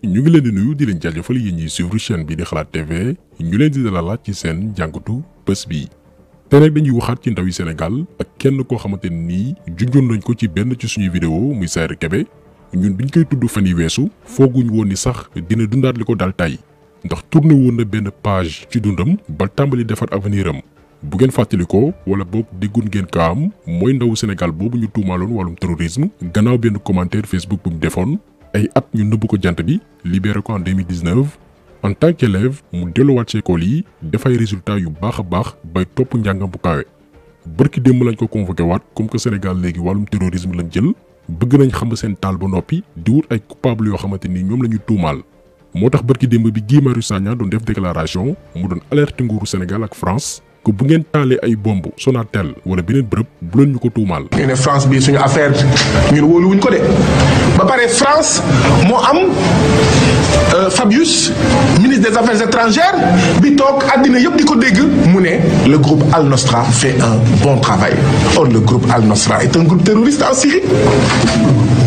ñu ngi leen di nuyu di leen jaajëfal yéen ñi suivre chaîne bi di Xalaat TV ñu leen di dalalaat ci seen jàngatu bés bi. te nag dañuy waxaat ci ndaw yi Sénégal ak kenn koo xamante nii junjoon nañ ko ci benn ci suñuy vidéo muy Saër Kébé ñun biñ koy tudd fan yi weesu fooguñ woon ni sax dina dundaat li ko dal tay ndax tourné woon na benn page ci dundam ba tàmbali defar avenir am bu ngeen fàttalikoo wala boog déggoon ngeen ka am mooy ndawu Sénégal boobu ñu tuumaaloon wàllum terrorisme gannaaw benn commentaire Facebook bu mu defoon ay at ñu nëbb ko jant bi libéré ko en 2019 en tant qu'élève mu delluwaat ci école yi dafay résultat yu baax a baax bay topp njàngam bu kawe bërki démb lañ ko convoqué waat comme que Sénégal léegi wàllum terrorisme lañ jël bëgg nañ xam seen taal ba noppi di wut ay coupable yoo xamante ni ñoom la ñu tuumaal moo tax bërki démb bi Guy Marius Sagna doon def déclaration mu doon alerte nguuru Sénégal ak France que bu ngeen taalee ay bomb Sonatel wala beneen bërëb bu leen ñu ko tuumaal. ñu ne France bi suñu affaire ñun wóoluwuñ ko de ba pare France moo am Fabius ministre des affaires étrangères bi toog àddina yëpp di ko dégg mu ne le groupe Al Nosra fait un bon travail or le groupe Al Nosra est un groupe terroriste en Syrie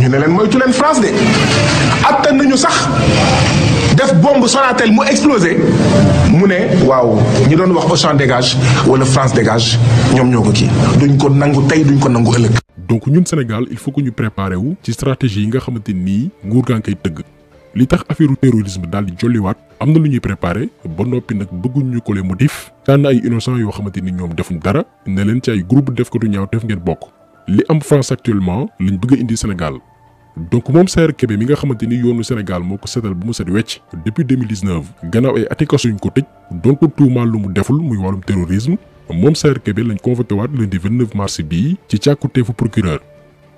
ñu ne leen moytu leen France de attan nañu sax def bombe Sonatel mu explosé mu ne waaw ñi doon wax Auchan dégage wala France dégage ñoom ñoo ko kii duñ ko nangu tey duñ ko nangu ëllëg. donc ñun Sénégal il faut que ñu préparer wu ci stratégie yi nga xamante nii nguur gaa ngi koy tëgg li tax affaire terrorisme daal di jolliwaat am na lu ñuy préparer ba noppi nag bëgguñ ñu ko les motifs tànn ay innocents yoo xamante ni ñoom defuñ dara ne leen ci ay groupe def ko du ñaaw def ngeen bokk li am France actuellement lañ bëgg a indi Sénégal. donc moom Saër Kébé mi nga xamante ni yoonu Sénégal moo ko setal bu mu set wecc depuis 2019 gannaaw ay ati kaso yuñ ko tëj doon ko tuumaal lu mu deful muy wàllum terrorisme moom Saër Kébé lañ convoqué waat lundi 29 mars bii ci càkkuteefu procureur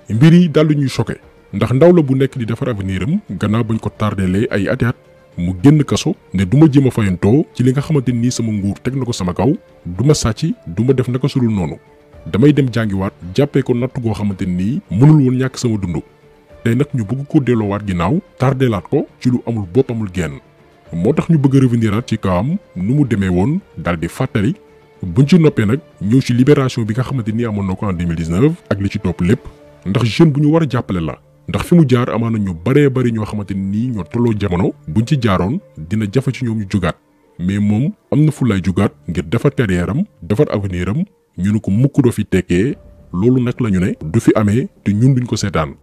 mbir yi daal di ñuy choqué ndax ndaw la bu nekk di defar avenir am gannaaw bañ ko tardelee ay ati at mu génn kaso ne du ma jéem a fayantoo ci li nga xamante ni sama nguur teg na ko sama kaw du ma sàcc du ma def naka sulul noonu damay dem jàngiwaat jàppee ko natt goo xamante ni mënul woon ñàkk sama dund. tey nag ñu bëgg ko delloowaat ginnaaw tardelaat ko ci lu amul bopp amul genn moo tax ñu bëgg a reveniraat ci kawam nu mu demee woon daal di fàttali buñ ci noppee nag ñëw ci libération bi nga xamante ni amoon na ko en 2019 ak li ci topp lépp ndax jeune bu ñu war a jàppale la ndax fi mu jaar amaana ñu baree bari ñoo xamante ni ñoo tolloo jamono buñ ci jaaroon dina jafe ci ñoom ñu jugaat mais moom am na fu lay jugaat ngir defar carrière am defar avenir am ñu ne ko mukk doo fi tekkee loolu nag la ñu ne du fi amee te ñun duñ ko seetaan.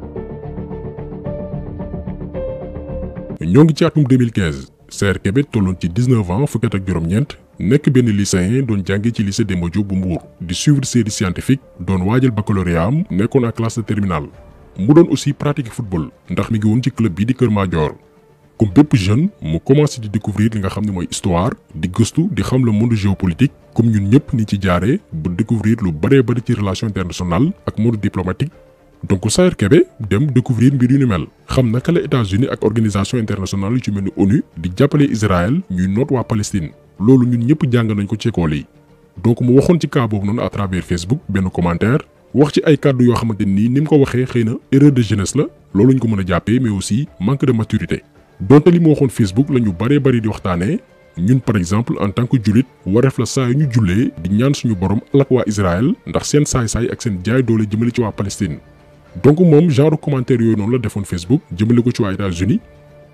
ñoo ngi ci atum 2015 Saër Kébé tolloon ci 19 ans fukki at ak juróom-ñeent nekk benn lycéen doon jànge ci lycée Demba Diop bu Mbour di suivre série scientifique doon waajal baccalauréat am nekkoon en classe de terminale mu doon aussi pratiquer football ndax mi ngi woon ci club bi di Kër Madior comme bépp jeune mu commencé di découvrir li nga xam ne mooy histoire di gëstu di xam le monde géopolitique comme ñun ñëpp ni ci jaaree ba découvrir lu baree bari ci relation internationale ak monde diplomatique. donc Saër Kébé dem découvrir mbir yu ni mel xam naka la États-Unis ak organisation internationale yu ci mel ni ONU di jàppale Israël ñuy noot waa Palestine loolu ñun ñëpp jàng nañ ko ci école yi donc mu waxoon ci cas boobu noonu à travers Facebook benn commentaire wax ci ay kàddu yoo xamante ni mu ko waxee xëy na erreur de jeunesse la loolu ñu ko mën a jàppee mais aussi manque de maturité donte li mu waxoon Facebook la ñu baree bari di waxtaanee ñun par exemple en tant que jullit wareef la saa yu ñu jullee di ñaan suñu borom alak waa Israël ndax seen saay-saay ak seen jaay doole jëmale ci waa Palestine. donc moom genre commentaire yooyu noonu la defoon Facebook jëmale ko ci waa États-Unis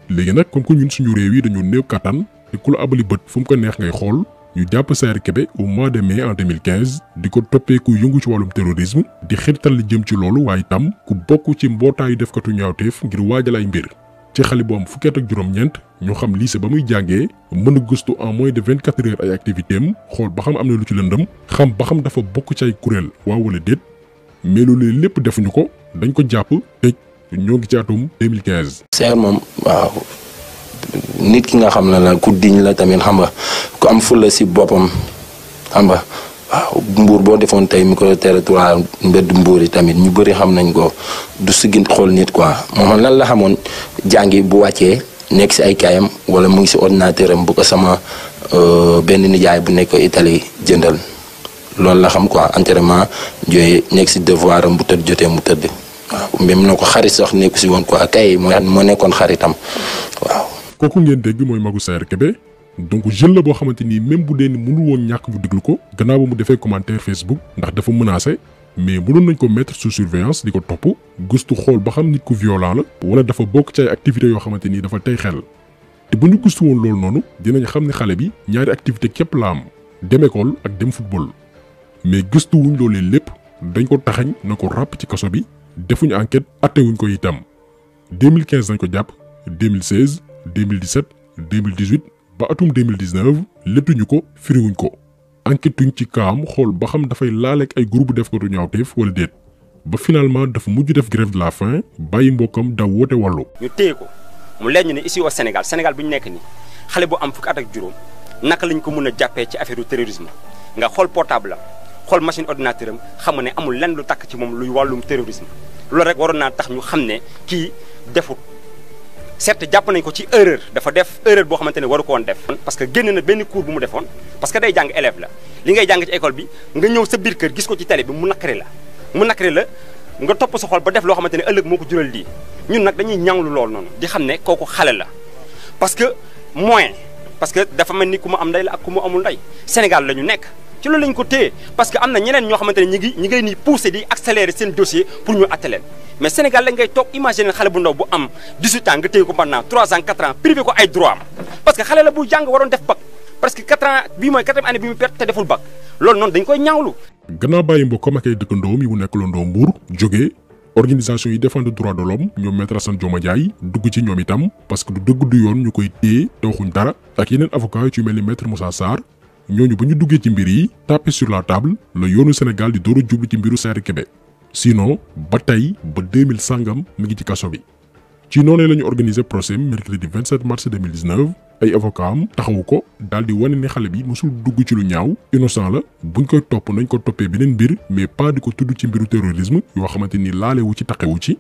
léegi nag comme que ñun suñu réew yi dañoo néew kattan te ku la abali bët fu mu ko neex ngay xool ñu jàpp Saër Kébé au mois de mai en 2015 di ko toppee ku yëngu ci wàllum terrorisme di xirtal li jëm ci loolu waaye itam ku bokk ci mbootaayu defkatu ñaawteef ngir waajal ay mbir ci xale bu am fukki at ak juróom-ñeent ñu xam lycée ba muy jàngee mën a gëstu en moins de 24 heures ay activités am xool ba xam am na lu ci lëndëm xam ba xam dafa bokk ci ay kuréel waaw wala déet mais loolu lépp defuñu ko dañ ko jàpp tëj ñoo ngi ci atum 2015. Saër moom waaw nit ki nga xam ne la ku diñ la tamit xam nga ku am fulla si boppam xam nga waaw Mbour boo defoon tey micro territoire mbedd Mbour yi tamit ñu bëri xam nañ ko du sigint xool nit quoi moom lan la xamoon jàngi bu wàccee nekk si ay kaayam wala mu ngi si ordinateur am bu ko sama benn nijaay bu nekk Italie jëndal. loolu la xam quoi entraînement jooy nekk si devoir am bu tëdd jotee mu tëdd waaw même na ko xarit sax nekku si woon quoi kay moo nekkoon xaritam waaw. kooku ngeen dégg mooy magu Saër Kébé donc jeune la boo xamante ni même bu dee ni mënu woon ñàkk ñu déglu ko gannaaw ba mu defee commentaire Facebook ndax dafa menacé mais mënoon nañ ko mettre sous surveillance di ko topp gëstu xool ba xam nit ku violent la wala dafa bokk ci ay activités yoo xamante ni dafa tey xel bu ñu gëstu woon loolu noonu dinañ xam ne xale bi ñaari activité képp la am dem école ak dem football mais gëstu wuñ loolee lépp dañ ko taxañ na ko ràpp ci kaso bi defuñu enquête attewuñ ko itam 2015 dañ ko jàpp 2016 2017 2018 ba atum 2019 lettuñu ko firiwuñ ko enquêtuñ ci kaam xool ba xam dafay laaleeg ay groupe def ko du ñaawteef wala déet ba finalement dafa mujj def grève de la faim bàyyi mbokkam daw woote wàllu. ñu téye ko mu leer ñu ne ici au Sénégal bu ñu nekk nii xale bu am fukki at ak juróom naka lañ ko mën a jàppee ci affaire terrorisme nga xool portable am xool machine ordinateur am xam nga ne amul lenn lu takk ci moom luy wàllum terrorisme loolu rek waroon naa tax ñu xam ne kii defut. certes jàpp nañ ko ci erreur dafa def erreur boo xamante ne waru ko woon def parce que génn na benn cours bu mu defoon parce que day jàng élève la li ngay jàng ci école bi nga ñëw sa biir kër gis ko ci télé bi mu nakare la nga topp sa xol ba def loo xamante ne ëllëg moo ko jural lii ñun nag dañuy ñaawlu lool noonu di xam ne kooku xale la parce que dafa mel ni ku ma am ndey la ak ku ma amul ndey Sénégal la ñu nekk ci loolu lañ ko téye parce que am na ñeneen ñoo xamante ne ñi ngay nii pousser di accélérer seen dossier pour ñu atte leen mais Sénégal la ngay toog imaginer xale bu ndaw bu am 18 ans nga téye ko pendant 3 ans 4 ans privé ko ay droit am parce que xale la bu jàng waroon def bac presque 4 ans bii mooy 4e année bi mu perte te deful bac loolu noonu dañ koy ñaawlu. gannaaw bàyyi mbokkam ak ay dëkkandoom yi mu nekk londoo Mbour jógee organisation yi défendre droit de l'homme ñoom Maître Assane Dioma Ndiaye dugg ci ñoom itam parce que du dëgg du yoon ñu koy téye te waxuñ dara ak yeneen avocat yu ci mel ni Maître Moussa Sarr ñooñu ba ñu duggee ci mbir yi tapé sur la table la yoonu Sénégal di door a jublu ci mbiru Saër Kébé sinon ba tey ba 2000 sangam mi ngi ci kaso bi ci noonu la ñu organisé procès mercredi 27 mars 2019 ay avocat am taxawu ko daal di wane ne xale bi mosul dugg ci lu ñaaw innocent la buñ koy topp nañ ko toppee beneen mbir mais pas di ko tudd ci mbiru terrorisme yoo xamante ni laalewu ci taqewu ci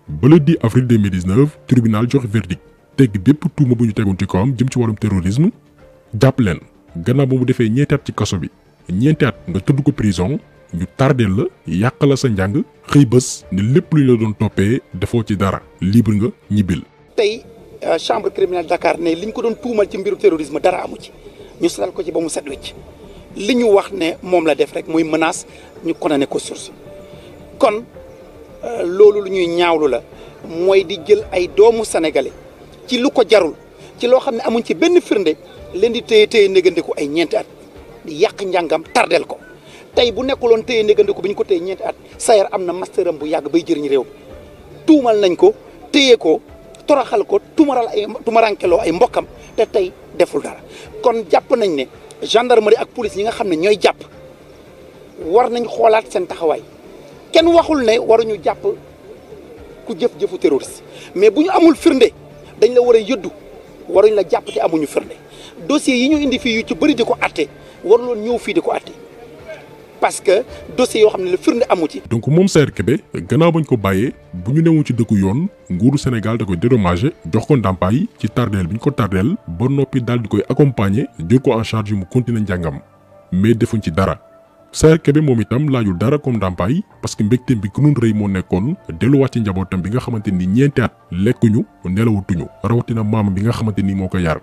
ba le 10 avril 2019 tribunal joxe verdict tegg bépp tuuma bu ñu tegoon ci kawam jëm ci wàllum terrorisme jàpp leen gannaaw ba mu defee ñeenti at ci kaso bi ñeenti at nga tëdd ko prison ñu tardeel la yàq la sa njàng xëy bés ne lépp lu ñu la doon toppee defoo ci dara libre nga ñibbil. tey chambre criminelle Dakar ne liñ ko doon tuumal ci mbiru terrorisme dara amu ci ñu setal ko ci ba mu set wecc li ñu wax ne moom la def rek muy menace ñu condamné ko sursis kon loolu lu ñuy ñaawlu la mooy di jël ay doomu sénégalais ci lu ko jarul ci loo xam ne amuñ ci benn firnde leen di téye négandiku ay ñeenti at di yàq njàngam tardel ko tey bu nekkuloon téye négandiku bi ñu ko téye ñeenti at Saër am na masteram bu yàgg bay jëriñ réew tuumal nañ ko téye ko toroxal ko tumarankeloo ay mbokkam te tey deful dara kon jàpp nañ ne gendarmerie ak police yi nga xam ne ñooy jàpp war nañ xoolaat seen taxawaay kenn waxul ne waruñu jàpp ku jëf-jëfu terroriste mais bu ñu amul firnde dañ la war a yëddu waruñ la jàpp te amuñu firnde dossier yi ñu indi fii yu ci bëri di ko atte waruloon ñëw fii di ko atte parce que dossier yoo xam ne la firnde amu ci. donc moom Saër Kébé gannaaw bañ ko bàyyee bu ñu newoon ci dëkku yoon nguuru Sénégal da koy dédommagé jox ko ndàmpaay ci tardeel bi ñu ko tardeel ba noppi daal di koy accompagner jël ko en charge mu continuer njàngam mais defuñ ci dara Saër Kébé moom itam laajul dara comme ndàmpaay parce que mbégteem bi gënoon rëy moo nekkoon delluwaat ci njabootam bi nga xamante ni ñeenti at lekkuñu nelawatuñu rawatina maam bi nga xamante ni moo ko yar.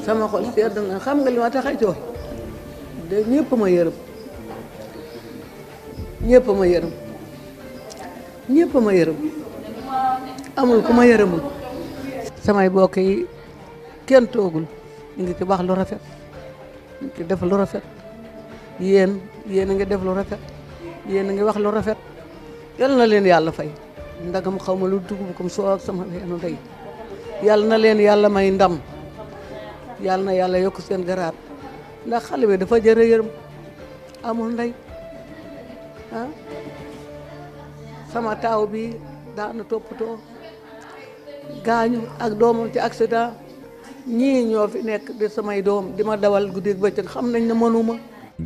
sama xol sedd na xam nga li ma tax a jooy de ñëpp ma yërëm amul ku ma yërëmul samay bokk yi kenn toogul ñu ngi ci wax lu rafet ñu ngi def lu rafet yéen a ngi def lu rafet yéen a ngi wax lu rafet yal na leen yàlla fay ndagam xaw ma lu dugub comme soo ak sama leenu ndey yal na leen yàlla may ndam yàlla na yàlla yokk seen garaat ndax xale bi dafa jërë yërëm amul ndey ah sama taaw bi daana toppatoo gaañu ak doomam ci accident ñii ñoo fi nekk di samay doom di ma dawal guddeeg bëccëg xam nañ ne mënuma.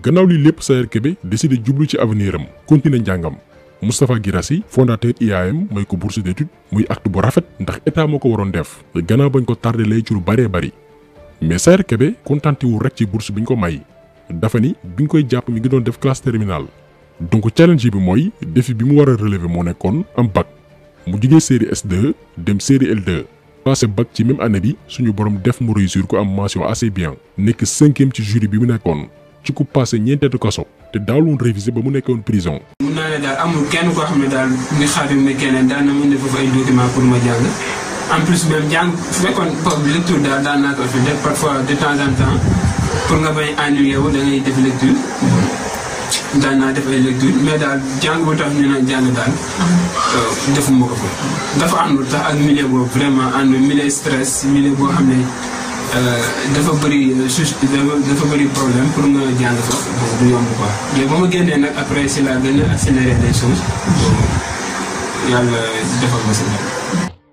gannaaw li lépp Saër Kébé décidé jublu ci avenir am continuer njàngam Moustapha Guirassy fondateur IAM may ko bourse d'études muy acte bu rafet ndax état moo ko waroon def gannaaw bañ ko tardé lay ci lu bëree bëri. mais Saër Kébé kontaante wu rek ci bourse bi ñu ko may dafa ni bi ñu koy jàpp mi ngi doon def classe terminale donc challenge bi mooy défi bi mu war a relever moo nekkoon am bac mu jugee série S2 dem série L2 passé bac ci même année bi suñu borom def mu réussir ko am mention assez bien nekk 5e ci jury bi mu nekkoon ci ku passé ñeenteelu kaso te daawul woon révisé ba mu nekkoon prison. mun naa ne daal amul kenn koo xam ne daal ni xaatim ne keneen daan na mën def foofu ay documents pour ma jàng en plus même jàng su fekkoon lecture daal daan naa ko fi def parfois de temps en temps pour nga bañ ennuyé wu da ngay def lecture daan naa def ay lecture mais daal jàng bu tax ñu naan jàng daal defuma ko fa dafa àndul sax ak milieu boobu vraiment ànd milieu stress milieu boo xam ne dafa bëri problème pour nga jàng fa du yomb quoi mais ba ma génnee nag après si la gën a accélérer les choses yàlla defal ma si dara.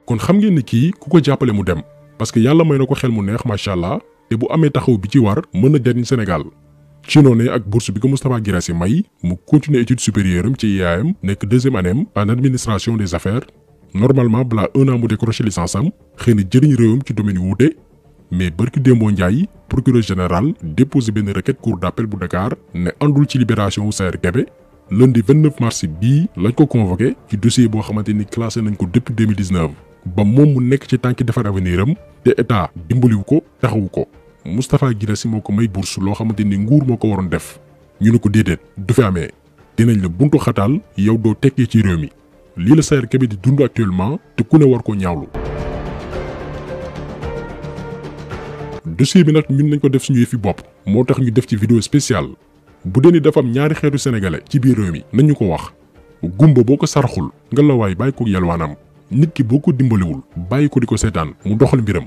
kon xam ngeen ni kii ku ko jàppale mu dem parce que yàlla may na ko xel mu neex macha allah te bu amee taxaw bi ci war mën na jariñ Sénégal ci noonu ak bourse bi ko Moustapha Guirassy may mu continuer études supérieures am ci IAM nekk 2e année en administration des affaires normalement balaa 1 an mu décroché licence am xëy na jëriñ réewam ci domaine yu wuute mais barki Dembo Ndiaye procureur général déposé benn requête cour d'appel bu Dakar ne àndul ci libération wu Saër Kébé lundi 29 mars bii lañ ko convoqué ci dossier boo xamante ni classé nañ ko depuis 2019 ba moom mu nekk ci tànki defar avenir am te état dimbaliwu ko taxawu ko Moustapha Guirassy moo ko may bourse loo xamante ni nguur moo ko waroon def ñu ne ko déedéet du fi amee dinañ la buntu xataal yow doo tekkee ci réew mi lii la Saër Kébé di dund actuellement te ku ne war koo ñaawlu. dossier bi nag ñun nañ ko def suñu yëfi bopp moo tax ñu def ci vidéo spéciale bu dee ni dafa am ñaari xeetu sénégalais ci biir réew mi nañ ñu ko wax gumba boo ko saraxul nga la waay bàyyi ko yalwaanam nit ki boo ko dimbaliwul bàyyi ko di ko seetaan mu doxal mbiram.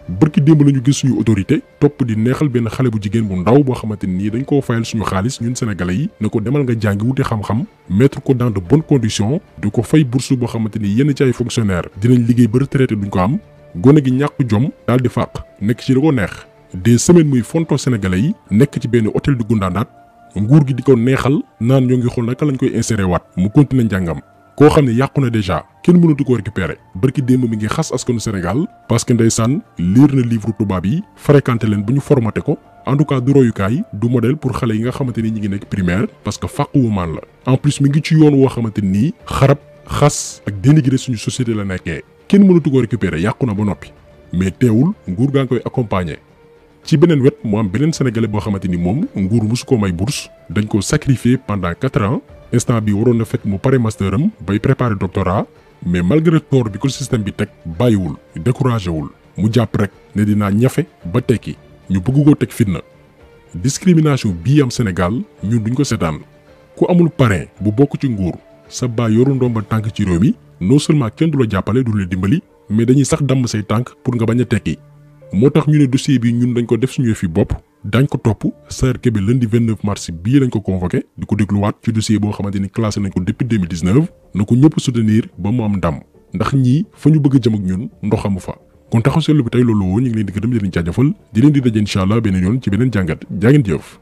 bërki démb la ñu gis suñu autorité topp di neexal benn xale bu jigéen bu ndaw boo xamante nii dañ koo fayal suñu xaalis ñun sénégalais yi ne ko demal nga jàngi wuti xam-xam mettre ko dans de bonnes conditions di ko fay bourse boo xamante ni yenn ci ay fonctionnaire dinañ liggéey ba retraité duñ ko am gone gi ñàkk jom daal di fàq nekk ci li ko neex des semaines muy fonto sénégalais yi nekk ci benn hôtel di gundaandaat nguur gi di ko neexal naan ñoo ngi xool naka lañ koy insérer waat mu continuer njàngam koo xam ne yàqu na déjà kenn mënatu ko récupérer barki démb mi ngi xas askanu Sénégal parce que ndeysaan lire na livre tubaab yi fréquenté leen bu ñu formaté ko en tout cas du royukaay du modèle pour xale yi nga xamante ni ñi ngi nekk primaire parce que fàq wu maan la en plus mi ngi ci yoon woo xamante nii xarab xas ak dénigré suñu société la nekkee kenn mënatu ko récupérer yàqu na ba noppi mais teewul nguur gaa ngi koy accompagner. ci beneen wet mu am beneen sénégalais boo xamante ni moom nguur musu ko may bourse dañ ko sacrifier pendant 4 ans instant bi waroon na fekk mu pare master am bay préparer doctorat mais malgré tort bi ko système bi teg bàyyiwul découragé wul mu jàpp rek ne dinaa ñafe ba tekki ñu bëgg koo teg fitna discrimination bii am Sénégal ñun duñ ko seetaan ku amul parrain bu bokk ci nguur sa baay yoru ndomba tànk ci réew mi non seulement kenn du la jàppale du la dimbali mais dañuy sax damm say tànk pour nga bañ a tekki moo tax ñu ne dossier bi ñun dañ ko def suñu fi bopp dañ ko topp Saër Kébé lundi 29 mars bii lañ ko convoqué di ko dégluwaat ci dossier boo xamante ni classé nañ ko depuis 2019 na ko ñëpp soutenir ba mu am ndam ndax ñii fa ñu bëgg a jëm ak ñun ndox amu fa. kon taxaw seetlu bi tey loolu woo ñu ngi leen di gërëm di leen jaajëfal di leen di daje incha allah beneen yoon ci beneen jàngat jaa ngeen jëf.